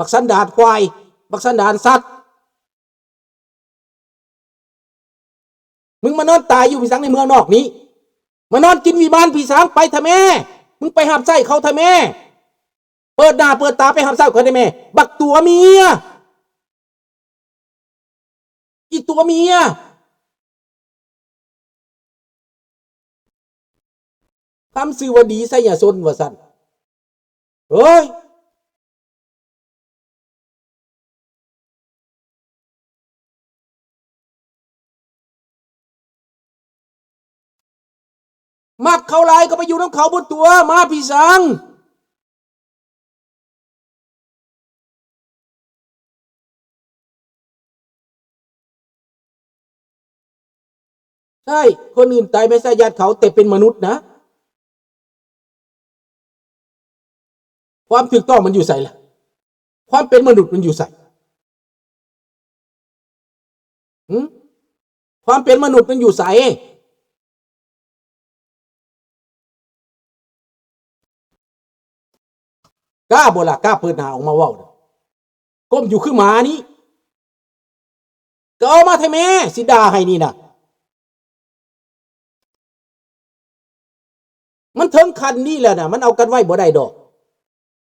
ບັກສັນດານຄວາຍ, ບັກສັນດານສັດ. ມຶງມານອນຕາຍຢູ່ພີ້ສັງໃນເມືອງນອກນີ້, ມານອນກິນວິມານພີ້ສັງ, ໄປທະແມ່, ມຶງໄປຮັບໃຊ້ເຂົາທະແມ່, ເປີດໜ້າເປີດຕາໄປຮັບໃຊ້ເຂົາທະແມ່, ບັກຕົວເມຍ, ອີຕົວເມຍ. ຄຳຊື່ວ່າດີໄຊຍະຊົນວ່າຊັ້ນ. ເອີຍ ມັກເຂົາຫຼາຍກໍໄປຢູ່ນຳເຂົາພຸ້ນຕົວະ, ມາພີ້ສັງ. ໃຊ່, ຄົນອື່ນຕາຍແມ່ນສາຍາດເຂົາ, ແຕ່ເປັນມະນຸດນະ. ຄວາມຖືກຕ້ອງມັນຢູ່ໃສລະ? ຄວາມເປັນມະນຸດມັນຢູ່ໃສ? ຫື? ຄວາມເປັນມະນຸດມັນຢູ່ໃສ? ກ້າບໍ່ລະ? ກ້າເປີດໜ້າອອກມາເວົ້ານະ? ກົ້ມຢູ່ຄືໝານີ້. ກໍເອົາມາແທ້ແມ້, ຊິດ່າໃຫ້ນີ້ນະ. ມັນເຖິງຂັ້ນນີ້ແລ້ວນະ, ມັນເອົາກັນໄວ້ບໍ່ໄດ້ດອກ.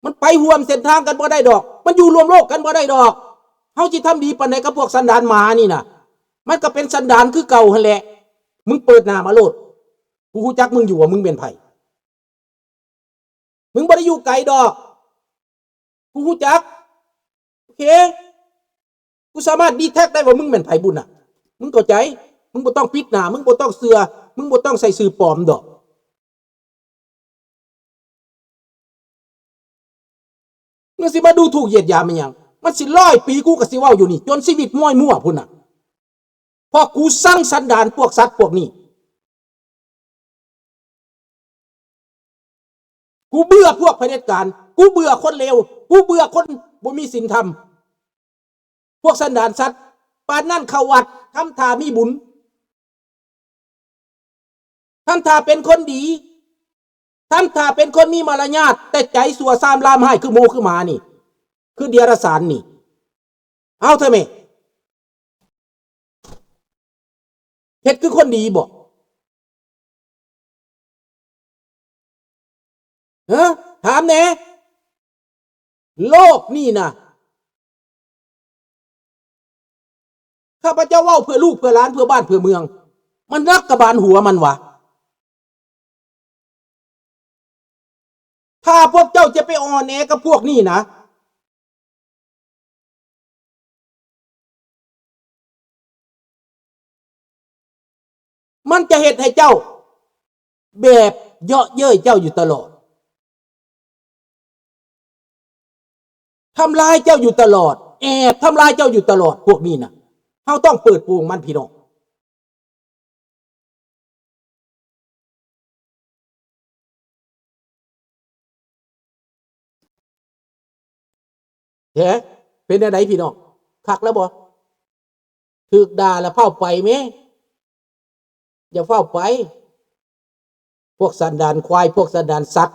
ມັນໄປຮ່ວມເສັ້ນທາງກັນບໍ່ໄດ້ດອກ, ມັນຢູ່ຮ່ວມໂລກກັນບໍ່ໄດ້ດອກ. ເຮົາຊິທຳດີປານໃດກັບພວກສັນດານໝານີ້ນະ? ມັນກໍເປັນສັນດານຄືເກົ່າຫັ້ນແຫຼະ. ມຶງເປີດໜ້າມາໂລດ, ກູຮູ້ຈັກມຶງຢູ່ວ່າມຶງແມ່ນໃຜ. ມຶງບໍ່ໄດ້ຢູ່ໄກດອກ, ກູຮູ້ຈັກ. ໂອເຄ, ກູສາມາດດີແທັກໄດ້ວ່າມຶງແມ່ນໃຜບຸນນະ. ມຶງເຂົ້າໃຈ? ມຶງບໍ່ຕ້ອງປິດໜ້າ, ມຶງບໍ່ຕ້ອງເຊື່ອ, ມຶງບໍ່ຕ້ອງໃສ່ຊື່ປອມດອກ. ມຶງຊິມາດູຖູກຢຽດຫຍາມອີຫຍັງ? ມັນຊິຮ້ອຍປີ ກູກໍຊິເວົ້າຢູ່ນີ້ ຈົນຊີວິດມ້ອຍມົວພຸ້ນນະ. ເພາະກູຊັງສັນດານພວກສັດພວກນີ້. ກູເບື່ອພວກຜະເດັດການ, ກູເບື່ອຄົນເລວ, ກູເບື່ອຄົນບໍ່ມີສິນທຳ. ພວກສັນດານສັດ ປານນັ້ນເຂົ້າວັດ ທຳທ່າມີບຸນ, ທຳທ່າເປັນຄົນດີ, ທຳທ່າເປັນຄົນມີມາລະຍາດ, ແຕ່ໃຈຊົ່ວຊາມລາມຮ້າຍຄືໝູຄືໝານີ້, ຄືເດຍລະສານນີ້. ເອົາເຖາະແມ່. ເຮັດຄືຄົນດີບໍ? ຮະ? ຖາມແດ່. ໂລກນີ້ນະ, ຂ້າພະເຈົ້າເວົ້າເພື່ອລູກເພື່ອຫຼານ ເພື່ອບ້ານເພື່ອເມືອງ, ມັນໜັກກະບານຫົວມັນຫວາ. ຖ້າພວກເຈົ້າຈະໄປອ່ອນແອກັບພວກນີ້ນະ, ມັນຈະເຮັດໃຫ້ເຈົ້າແບບເຍາະເຍີ້ຍເຈົ້າຢູ່ຕະຫຼອດ, ທຳລາຍເຈົ້າຢູ່ຕະຫຼອດ, ແອບທຳລາຍເຈົ້າຢູ່ຕະຫຼອດ. ພວກນີ້ນະ, ເຮົາຕ້ອງເປີດໂປງມັນ ພີ່ນ້ອງ. ແທ້ ເປັນແນວໃດພີ່ນ້ອງ? ຄັກແລ້ວບໍ່? ຖືກດ່າແລ້ວຟ້າວໄປແມ້, ຢ່າຟ້າວໄປ. ພວກສັນດານຄວາຍ, ພວກສັນດານສັດ,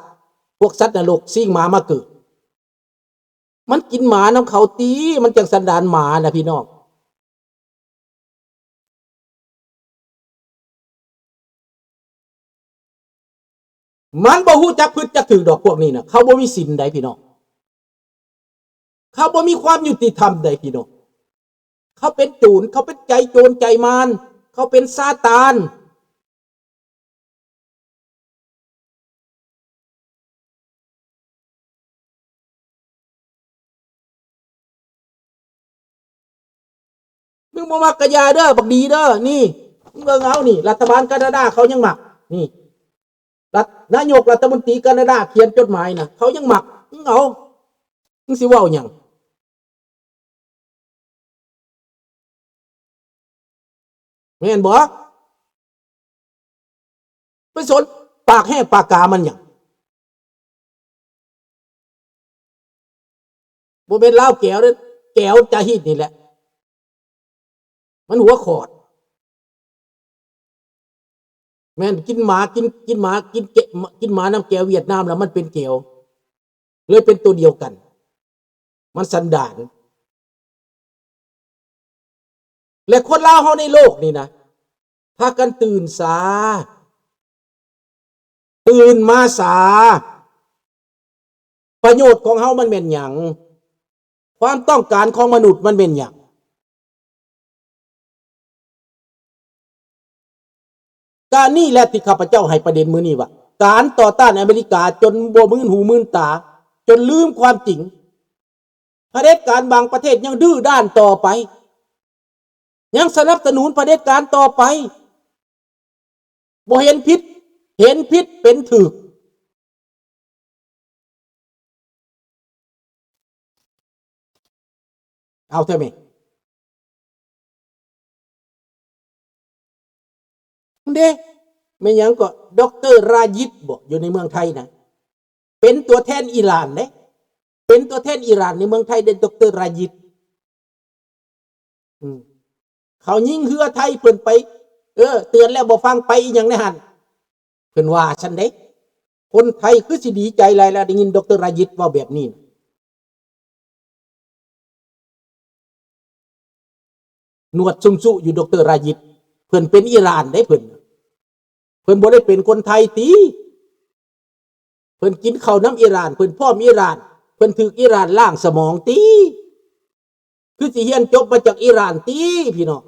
ພວກສັດນະລົກ, ຊິງໝາມາເກີດ. ມັນກິນໝານຳເຂົາຕິ, ມັນຈັ່ງສັນດານໝານະພີ່ນ້ອງ. ມັນບໍ່ຮູ້ຈັກຜິດຈັກຖືກດອກພວກນີ້ນະ. ເຂົາບໍ່ມີສິນໃດພີ່ນ້ອງ, ເຂົາບໍ່ມີຄວາມຍຸຕິທຳໃດພີ່ນ້ອງ. ເຂົາເປັນໂຈນ, ເຂົາເປັນໃຈໂຈນໃຈມານ, ເຂົາເປັນຊາຕານ. ມຶງບໍ່ມັກກະຢ່າເດີ, ບັກດີເດີ. ນີ້ ມຶງເບິ່ງເອົານີ້, ລັດຖະບານການາດາເຂົາຍັງມັກ. ນີ້ ລັດ ນາຍົກລັດຖະມົນຕີການາດາຂຽນຈົດໝາຍນະ, ເຂົາຍັງມັກ. ມຶງເອົາ, ມຶງຊິເວົ້າຫຍັງ? ແມ່ນບໍ່? ໄປສົນປາກແຫ້ງປາກກາມັນຫຍັງ? ບໍ່ແມ່ນລາວແກວເດ້, ແກວຈາຮີດນີ້ແຫຼະ, ມັນຫົວຂອດ. ແມ່ນກິນໝາ, ກິນ, ກິນໝາ, ກິນແກະ, ກິນໝານຳແກວຫວຽດນາມແລ້ວມັນເປັນແກວ, ເລີຍເປັນໂຕດຽວກັນ. ມັນສັນດານ. ແລະ ຄົນລາວເຮົາໃນໂລກນີ້ນະ ພາກັນຕື່ນສາ ຕື່ນມາສາ. ປະໂຫຍດຂອງເຮົາມັນແມ່ນຫຍັງ? ຄວາມຕ້ອງການຂອງມະນຸດມັນແມ່ນຫຍັງ? ການນີ້ແຫຼະທີ່ຂ້າພະເຈົ້າໃຫ້ປະເດັນມື້ນີ້ວ່າ ການຕໍ່ຕ້ານອາເມລິກາຈົນບໍ່ມື່ນຫູມື່ນຕາ, ຈົນລືມຄວາມຈິງ. ຜະເດັດການບາງປະເທດຍັງດື້ດ້ານຕໍ່ໄປ, ຍັງສະໜັບສະໜູນຜະເດັດການຕໍ່ໄປ. ບໍ່ເຫັນຜິດ, ເຫັນຜິດເປັນຖືກ. ເອົາແທ້ແມ່. ເດ້ ແມ່ນຫຍັງເກາະ ດອກເຕີ ຣາຢິດບໍ ຢູ່ໃນເມືອງໄທນະ ເປັນຕົວແທນອີຣານເດ້ ເປັນຕົວແທນອີຣານໃນເມືອງໄທເດ້ ດອກເຕີ ຣາຢິດ. ອືມ ເຂົາຍິງເຮືອໄທເພິ່ນໄປ ເອີ ເຕືອນແລ້ວບໍ່ຟັງ ໄປອີ່ຫຍັງໃນຫັ້ນ ເພິ່ນວ່າຊັ້ນເດ້. ຄົນໄທຄືຊິດີໃຈຫຼາຍລະ ໄດ້ຍິນ ດອກເຕີ ຣາຢິດ ເວົ້າແບບນີ້. ໜວດຊຸມຊຸຢູ່ ດອກເຕີ ຣາຢິດ ເພິ່ນເປັນອີຣານເດ້ເພິ່ນ ເພິ່ນບໍ່ໄດ້ເປັນຄົນໄທຕິ? ເພິ່ນກິນເຂົ້ານຳອີຣານ ເພິ່ນພ້ອມອີຣານ ເພິ່ນຖືກອີຣານລ້າງສະໝອງຕິ? ຄືຊິຮຽນຈົບມາຈາກອີຣານຕິພີ່ນ້ອງ?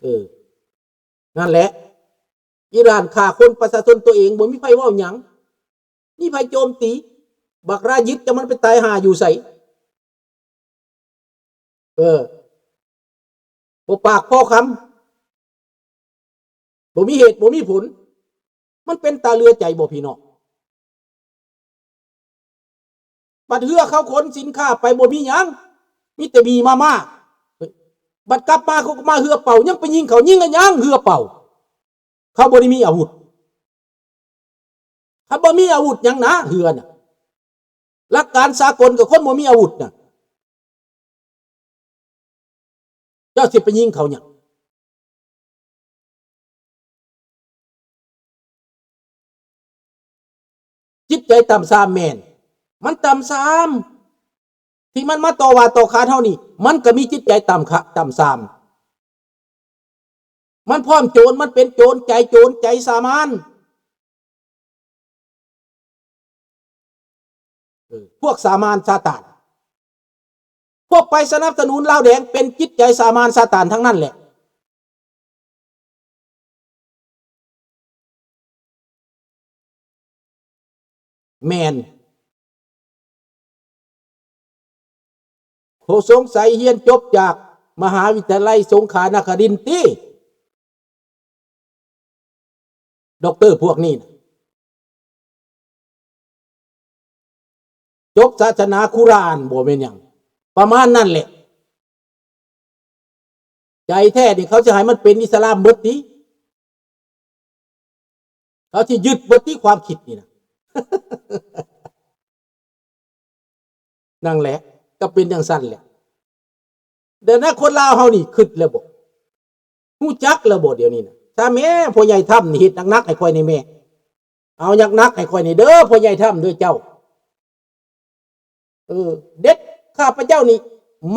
ເອີ ນັ້ນແຫຼະ ອີຣານຂ້າຄົນປະຊາຊົນຕົວເອງ ບໍ່ມີໃຜເວົ້າຫຍັງ ມີໃຜໂຈມຕີ? ບັກຣາຢິດ ຈະມັນໄປຕາຍຫ່າຢູ່ໃສ? ເອີ ບໍ່ປາກພໍຄຳ ບໍ່ມີເຫດບໍ່ມີຜົນ ມັນເປັນຕາເຫຼືອໃຈບໍ່ພີ່ນ້ອງ? ບັດເຮືອເຂົາຂົນສິນຄ້າໄປບໍ່ມີຫຍັງ ມີແຕ່ໝີ່ມາມ່າ ບັດກັບມາເຂົາກໍມາເຮືອເປົ່າ ຍັງໄປຍິງເຂົາ ຍິງອັນຫຍັງເຮືອເປົ່າ? ເຂົາບໍ່ໄດ້ມີອາວຸດ ເຂົາບໍ່ມີອາວຸດຫຍັງນະເຮືອນະ ຫຼັກການສາກົນກັບຄົນບໍ່ມີອາວຸດນະ ເຈົ້າຊິໄປຍິງເຂົາຫຍັງ? ຈິດໃຈຕ່ຳຊາມແມ່ນ ມັນຕ່ຳຊາມ ທີ່ມັນມາຕໍ່ວ່າຕໍ່ຂານເຮົານີ້ ມັນກໍມີຈິດໃຈຕ່ຳຂະ ຕ່ຳຊາມ ມັນພ້ອມໂຈນ ມັນເປັນໂຈນ ໃຈໂຈນ ໃຈສາມານ. ເອີ ພວກສາມານຊາຕານ ພວກໄປສະໜັບສະໜູນລາວແດງ ເປັນຈິດໃຈສາມານຊາຕານທັງນັ້ນແຫຼະ. ແມ່ນ ໂຄສົງໄຊຮຽນຈົບຈາກມະຫາວິທະຍາໄລສົງຂານະຄະລິນຕິ? ດັອກເຕີພວກນີ້ນະ ຈົບສາສະໜາຄຸຣອານບໍ່ແມ່ນຫຍັງ ປະມານນັ້ນແຫຼະ. ໃຈແທ້ນີ້ເຂົາຊິໃຫ້ມັນເປັນອິດສະລາມເບິດຕິ? ເຂົາຊິຍຶດເບິດຕິຄວາມຄິດນີ້ນະ? ນັ້ນແຫຼະ ກໍເປັນຈັ່ງຊັ້ນແຫຼະ. ດຽວນີ້ຄົນລາວເຮົານີ້ຄິດແລ້ວບໍ່? ຮູ້ຈັກແລ້ວບໍ່ດຽວນີ້ນະ? ຖ້າແມ່ ພໍ່ໃຫຍ່ທຳນີ້ເຮັດໜັກໆໃຫ້ຂ້ອຍແດ່ແມ່. ເອົາໜັກໆໃຫ້ຂ້ອຍແດ່ເດີ ພໍ່ໃຫຍ່ທຳເດີເຈົ້າ. ເອີ ເດັດ ຂ້າພະເຈົ້ານີ້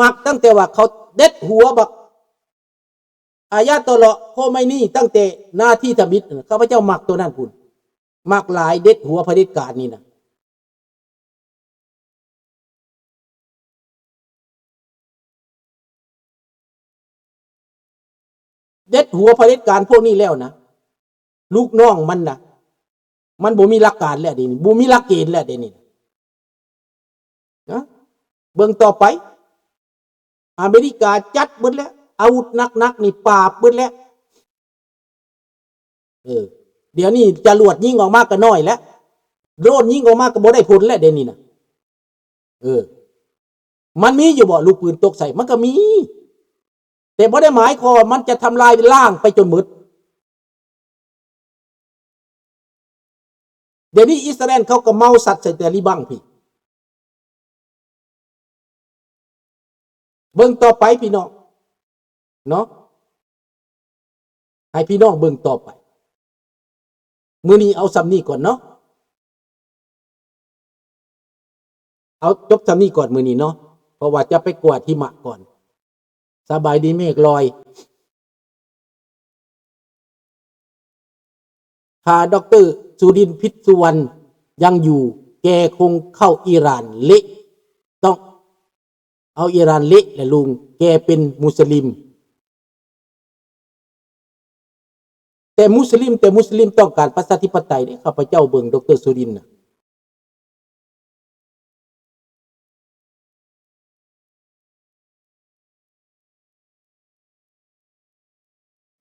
ມັກຕັ້ງແຕ່ວ່າເຂົາເດັດຫົວບັກອາຍາໂຕເລາະໂຄໄມນີຕັ້ງແຕ່ນາທີທຳອິດ ຂ້າພະເຈົ້າມັກໂຕນັ້ນພຸ້ນ ມັກຫຼາຍ ເດັດຫົວຜະເດັດການນີ້ນະ. ເດັດຫົວຜະເດັດການພວກນີ້ແລ້ວນະ ລູກນ້ອງມັນນະ ມັນບໍ່ມີຫຼັກການແລ້ວເດນີ້ ບໍ່ມີຫຼັກເກນແລ້ວເດນີ້ນະ. ເບິ່ງຕໍ່ໄປ ອາເມລິກາຈັດເບິດແລ້ວ ອາວຸດໜັກໆນີ້ປາບເບິດແລ້ວ. ເອີ ດຽວນີ້ຈະຫຼວດຍິງອອກມາກໍໜ້ອຍແລ້ວ ໂດຣນຍິງອອກມາກໍບໍ່ໄດ້ຜົນແລ້ວເດນີ້ນະ. ເອີ ມັນມີຢູ່ບໍ່ລູກປືນຕົກໃສ່? ມັນກໍມີ ແຕ່ບໍ່ໄດ້ໝາຍຄວາມວ່າມັນຈະທຳລາຍລ້າງໄປຈົນໝົດ. ດຽວນີ້ອິດສະຣາແອນເຂົາກໍເມົາສັດໃສ່ແຕ່ລິບັງພີ້. ເບິ່ງຕໍ່ໄປພີ່ນ້ອງເນາະ ໃຫ້ພີ່ນ້ອງເບິ່ງຕໍ່ໄປ. ມື້ນີ້ເອົາສ່ຳນີ້ກ່ອນເນາະ. ເອົາຈົບຊ່ຳນີ້ກ່ອນມື້ນີ້ເນາະ ເພາະວ່າຈະໄປກວາດຫິມະກ່ອນ. ສະບາຍດີເມກລອຍ. ຖ້າ ດຣ. ສຸລິນ ພິດສຸວັນ ຍັງຢູ່ ແກຄົງເຂົ້າອີຣານເລະ ຕ້ອງເອົາອີຣານເລະແຫຼະລຸງ ແກເປັນມຸສລິມ. ແຕ່ມຸສລິມ ແຕ່ມຸສລິມຕ້ອງການປະຊາທິປະໄຕເດ້ ຂ້າພະເຈົ້າເບິ່ງ ດຣ. ສຸລິນນະ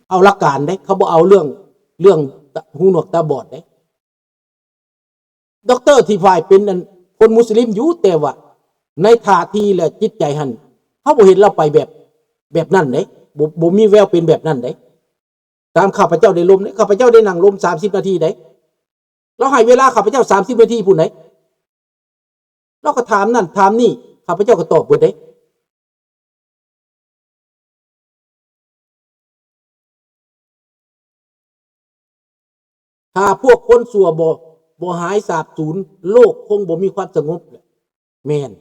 ເອົາຫຼັກການເດ້ ເຂົາບໍ່ເອົາເລື່ອງ ເລື່ອງຫູໜວກຕາບອດເດ້. ດັອກເຕີທີ່ຝ່າຍເປັນອັນຄົນມຸສລິມຢູ່ ແຕ່ວ່າໃນທ່າທີ ແລະ ຈິດໃຈຫັ້ນ ເຮົາບໍ່ເຫັນລາວໄປແບບ ແບບນັ້ນເດ້ ບໍ່ ບໍ່ມີແວວເປັນແບບນັ້ນເດ້. ຕາມຂ້າພະເຈົ້າໄດ້ລົມເດ້ ຂ້າພະເຈົ້າໄດ້ນັ່ງລົມສາມສິບນາທີເດ້. ລາວໃຫ້ເວລາຂ້າພະເຈົ້າສາມສິບນາທີພຸ້ນເດ້. ລາວກໍຖາມນັ້ນຖາມນີ້ ຂ້າພະເຈົ້າກໍຕອບເບິດເດ້. ຖ້າພວກຄົນຊົ່ວບໍ່ ບໍ່ຫາຍສາບສູນ ໂລກຄົງບໍ່ມີຄວາມສະຫງົບແຫຼະ. ແມ່ນ.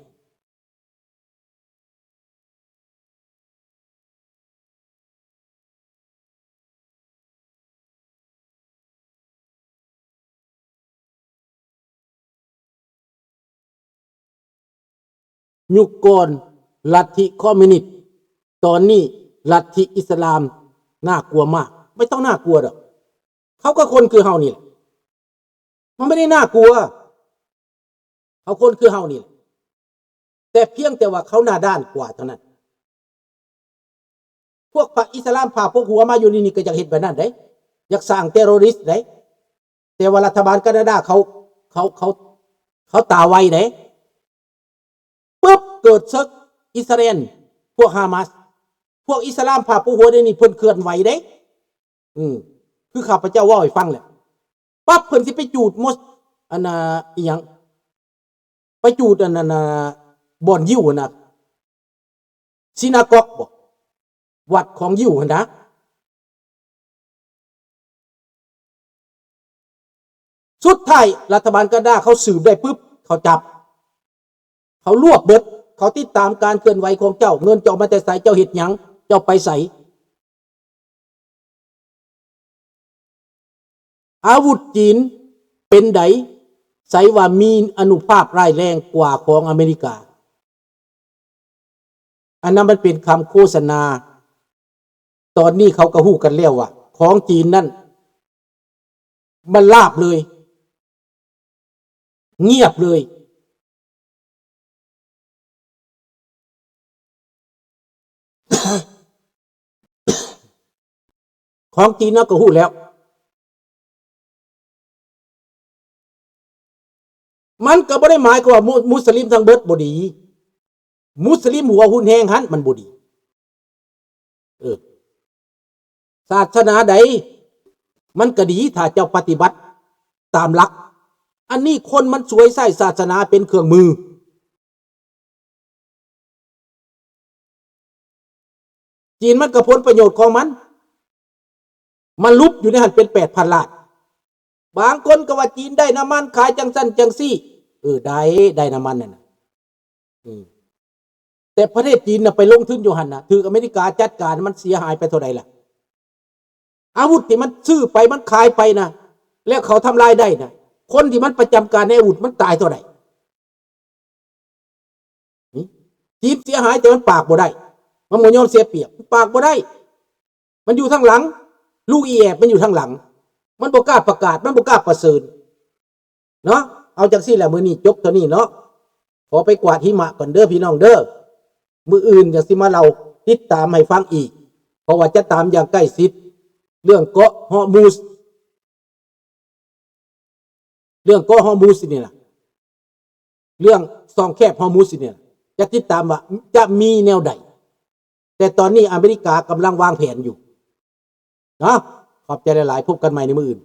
ຍຸກກ່ອນລັດທິຄອມມິວນິດ ຕອນນີ້ລັດທິອິດສະລາມ ໜ້າກົວມາກ. ບໍ່ຕ້ອງໜ້າກົວດອກ ເຂົາກໍຄົນຄືເຮົານີ້ແຫຼະ. ມັນບໍ່ໄດ້ໜ້າກົວ ເຂົາຄົນຄືເຮົານີ້ແຫຼະ ແຕ່ພຽງແຕ່ວ່າເຂົາໜ້າດ້ານກວ່າເທົ່ານັ້ນ. ພວກພະອິດສະລາມພາພວກຫົວມາຢູ່ນີ້ ນີ້ກໍຢາກເຮັດແບບນັ້ນເດ້ ຢາກສ້າງເຕໂຣຣິສເດ້. ແຕ່ວ່າລັດຖະບານການາດາເຂົາ ເຂົາ ເຂົາ ເຂົາຕາໄວເດ້. ປຶບ ເກີດເສິກອິດສະຣາເອນ ພວກຮາມາສ ພວກອິດສະລາມພາພວກຫົວດຽວນີ້ເພິ່ນເຄື່ອນໄຫວເດ້. ອື ຄືຂ້າພະເຈົ້າເວົ້າໃຫ້ຟັງແຫຼະ ປັບ ເພິ່ນຊິໄປຈູດມົສ ອັນນ່າ ອີຫຍັງ ໄປຈູດອັນນັ້ນນ່າ ບ່ອນຢິວຫັ້ນນະ ຊີນາກອກບໍ ວັດຂອງຢິວຫັ້ນນະ. ສຸດທ້າຍລັດຖະບານການາດາເຂົາສືບໄດ້ປຶບ ເຂົາຈັບ ເຂົາລວບເບິດ ເຂົາຕິດຕາມການເຄື່ອນໄຫວຂອງເຈົ້າ ເງິນເຈົ້າເອົາມາແຕ່ໃສ ເຈົ້າເຮັດຫຍັງ ເຈົ້າໄປໃສ. ອາວຸດຈີນເປັນໃດ ໃສວ່າມີອານຸພາບຮ້າຍແຮງກວ່າຂອງອາເມລິກາ. ອັນນັ້ນມັນເປັນຄຳໂຄສະນາ. ຕອນນີ້ເຂົາກໍຮູ້ກັນແລ້ວວ່າ ຂອງຈີນນັ້ນ ມັນລາບເລີຍ ງຽບເລີຍ. ຂອງຈີນເຮົາກໍຮູ້ແລ້ວ ມັນກໍບໍ່ໄດ້ໝາຍຄວາມວ່າມຸ ມຸສລິມທັງເບິດບໍ່ດີ. ມຸສລິມຫົວຮຸນແຮງຫັ້ນມັນບໍ່ດີ. ເອີ ສາສະໜາໃດມັນກໍດີ ຖ້າເຈົ້າປະຕິບັດຕາມຫຼັກ. ອັນນີ້ຄົນມັນສວຍໃຊ້ສາສະໜາເປັນເຄື່ອງມື. ຈີນມັນກໍຜົນປະໂຫຍດຂອງມັນ ມັນຫຼຸບຢູ່ໃນຫັ້ນເປັນແປດພັນລ້ານ. ບາງຄົນກໍວ່າຈີນໄດ້ນ້ຳມັນຂາຍຈັ່ງຊັ້ນຈັ່ງຊີ້. ເອີ ໄດ້ ໄດ້ນ້ຳມັນນັ້ນນະ. ອື ແຕ່ປະເທດຈີນນະໄປລົງທຶນຢູ່ຫັ້ນນະ ຖືກອາເມລິກາຈັດການ ມັນເສຍຫາຍໄປເທົ່າໃດລະ? ອາວຸດທີ່ມັນຊື້ໄປ ມັນຂາຍໄປນະ ແລ້ວເຂົາທຳລາຍໄດ້ນະ ຄົນທີ່ມັນປະຈຳການໃນອາວຸດ ມັນຕາຍເທົ່າໃດ? ນີ້ ຈີນເສຍຫາຍ ແຕ່ມັນປາກບໍ່ໄດ້ ມັນບໍ່ຍອມເສຍປຽບ ມັນປາກບໍ່ໄດ້ ມັນຢູ່ທາງຫຼັງ ລູກອີແອບມັນຢູ່ທາງຫຼັງ ມັນບໍ່ກ້າປະກາດ ມັນບໍ່ກ້າປະເຊີນເນາະ. ເອົາຈັ່ງຊີ້ແຫຼະ ມື້ນີ້ຈົບເທົ່ານີ້ເນາະ ຂໍໄປກວາດຫິມະກ່ອນເດີພີ່ນ້ອງເດີ ມື້ອື່ນຈັ່ງຊິມາເລົ່າຕິດຕາມໃຫ້ຟັງອີກ ເພາະວ່າຈະຕາມຢ່າງໃກ້ຊິດ ເລື່ອງເກາະຮອດມຸດ ເລື່ອງເກາະຮອດມຸດນີ້ລະ ເລື່ອງຊ່ອງແຄບຮອດມຸດນີ້ລະ ຈະຕິດຕາມວ່າຈະມີແນວໃດ. ແຕ່ຕອນນີ້ອາເມລິກາກຳລັງວາງແຜນຢູ່ເນາະ. ຂອບໃຈຫຼາຍໆ ພົບກັນໃໝ່ໃນມື້ອື່ນ.